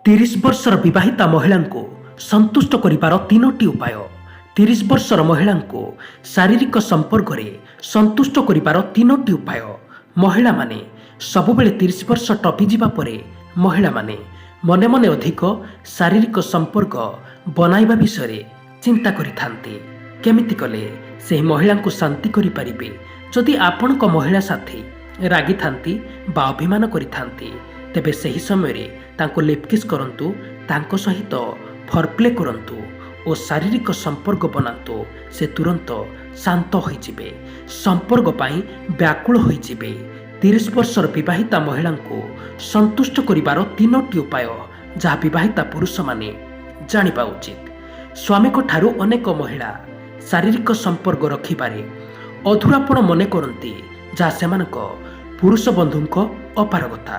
30 ବର୍ଷର ବିବାହିତା ମହିଳାଙ୍କୁ ସନ୍ତୁଷ୍ଟ କରିବାର ତିନୋଟି ଉପାୟ। 30 ବର୍ଷର ମହିଳାଙ୍କୁ ଶାରୀରିକ ସମ୍ପର୍କରେ ସନ୍ତୁଷ୍ଟ କରିବାର ତିନୋଟି ଉପାୟ। ମହିଳାମାନେ ସବୁବେଳେ 30 ବର୍ଷ ଟପିଯିବା ପରେ ମହିଳାମାନେ ମନେ ମନେ ଅଧିକ ଶାରୀରିକ ସମ୍ପର୍କ ବନାଇବା ବିଷୟରେ ଚିନ୍ତା କରିଥାନ୍ତି। କେମିତି କଲେ ସେହି ମହିଳାଙ୍କୁ ଶାନ୍ତି କରିପାରିବେ? ଯଦି ଆପଣଙ୍କ ମହିଳା ସାଥୀ ରାଗିଥାନ୍ତି ବା ଅଭିମାନ କରିଥାନ୍ତି, ତେବେ ସେହି ସମୟରେ ତାଙ୍କୁ ଲିପକିସ୍ କରନ୍ତୁ, ତାଙ୍କ ସହିତ ଫୋରପ୍ଲେ କରନ୍ତୁ ଓ ଶାରୀରିକ ସମ୍ପର୍କ ବନାନ୍ତୁ। ସେ ତୁରନ୍ତ ଶାନ୍ତ ହୋଇଯିବେ, ସମ୍ପର୍କ ପାଇଁ ବ୍ୟାକୁଳ ହୋଇଯିବେ। 30 ବର୍ଷର ବିବାହିତା ମହିଳାଙ୍କୁ ସନ୍ତୁଷ୍ଟ କରିବାର ତିନୋଟି ଉପାୟ, ଯାହା ବିବାହିତା ପୁରୁଷମାନେ ଜାଣିବା ଉଚିତ। ସ୍ୱାମୀଙ୍କ ଠାରୁ ଅନେକ ମହିଳା ଶାରୀରିକ ସମ୍ପର୍କ ରଖିବାରେ ଅଧୁରାପଣ ମନେ କରନ୍ତି, ଯାହା ସେମାନଙ୍କ ପୁରୁଷ ବନ୍ଧୁଙ୍କ ଅପାରଗତା।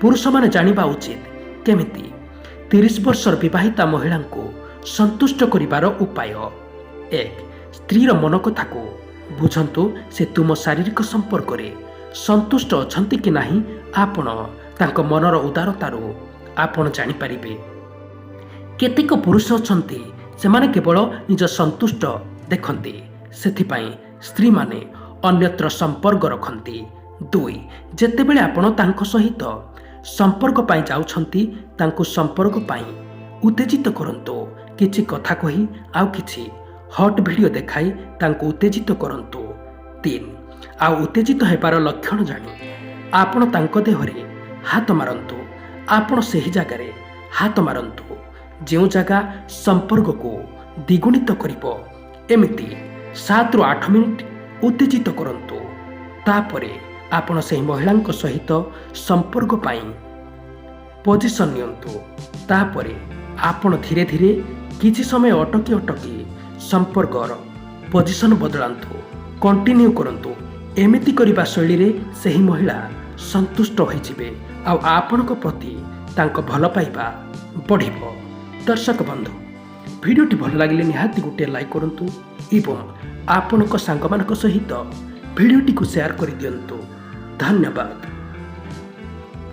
ପୁରୁଷମାନେ ଜାଣିବା ଉଚିତ କେମିତି 30 ବର୍ଷର ବିବାହିତା ମହିଳାଙ୍କୁ ସନ୍ତୁଷ୍ଟ କରିବାର ଉପାୟ। ଏକ, ସ୍ତ୍ରୀର ମନ କଥାକୁ ବୁଝନ୍ତୁ। ସେ ତୁମ ଶାରୀରିକ ସମ୍ପର୍କରେ ସନ୍ତୁଷ୍ଟ ଅଛନ୍ତି କି ନାହିଁ, ଆପଣ ତାଙ୍କ ମନର ଉଦାରତାରୁ ଆପଣ ଜାଣିପାରିବେ। କେତେକ ପୁରୁଷ ଅଛନ୍ତି, ସେମାନେ କେବଳ ନିଜ ସନ୍ତୁଷ୍ଟ ଦେଖନ୍ତି, ସେଥିପାଇଁ ସ୍ତ୍ରୀମାନେ ଅନ୍ୟତ୍ର ସମ୍ପର୍କ ରଖନ୍ତି। ଦୁଇ, ଯେତେବେଳେ ଆପଣ ତାଙ୍କ ସହିତ ସମ୍ପର୍କ ପାଇଁ ଯାଉଛନ୍ତି, ତାଙ୍କୁ ସମ୍ପର୍କ ପାଇଁ ଉତ୍ତେଜିତ କରନ୍ତୁ। କିଛି କଥା କହି ଆଉ କିଛି ହଟ୍ ଭିଡ଼ିଓ ଦେଖାଇ ତାଙ୍କୁ ଉତ୍ତେଜିତ କରନ୍ତୁ। ତିନି, ଆଉ ଉତ୍ତେଜିତ ହେବାର ଲକ୍ଷଣ ଜାଣି ଆପଣ ତାଙ୍କ ଦେହରେ ହାତ ମାରନ୍ତୁ। ଆପଣ ସେହି ଜାଗାରେ ହାତ ମାରନ୍ତୁ, ଯେଉଁ ଜାଗା ସମ୍ପର୍କକୁ ଦ୍ୱିଗୁଣିତ କରିବ। ଏମିତି 7ରୁ 8 ମିନିଟ୍ ଉତ୍ତେଜିତ କରନ୍ତୁ। ତାପରେ ଆପଣ ସେହି ମହିଳାଙ୍କ ସହିତ ସମ୍ପର୍କ ପାଇଁ ପୋଜିସନ୍ ନିଅନ୍ତୁ। ତାପରେ ଆପଣ ଧୀରେ ଧୀରେ କିଛି ସମୟ ଅଟକି ଅଟକି ସମ୍ପର୍କର ପୋଜିସନ୍ ବଦଳାନ୍ତୁ, କଣ୍ଟିନ୍ୟୁ କରନ୍ତୁ। ଏମିତି କରିବା ଶୈଳୀରେ ସେହି ମହିଳା ସନ୍ତୁଷ୍ଟ ହୋଇଯିବେ ଆଉ ଆପଣଙ୍କ ପ୍ରତି ତାଙ୍କ ଭଲ ପାଇବା ବଢ଼ିବ। ଦର୍ଶକ ବନ୍ଧୁ, ଭିଡ଼ିଓଟି ଭଲ ଲାଗିଲେ ନିହାତି ଗୋଟିଏ ଲାଇକ୍ କରନ୍ତୁ ଏବଂ ଆପଣଙ୍କ ସାଙ୍ଗମାନଙ୍କ ସହିତ ଭିଡ଼ିଓଟିକୁ ସେୟାର କରିଦିଅନ୍ତୁ। ଧନ୍ୟବାଦ।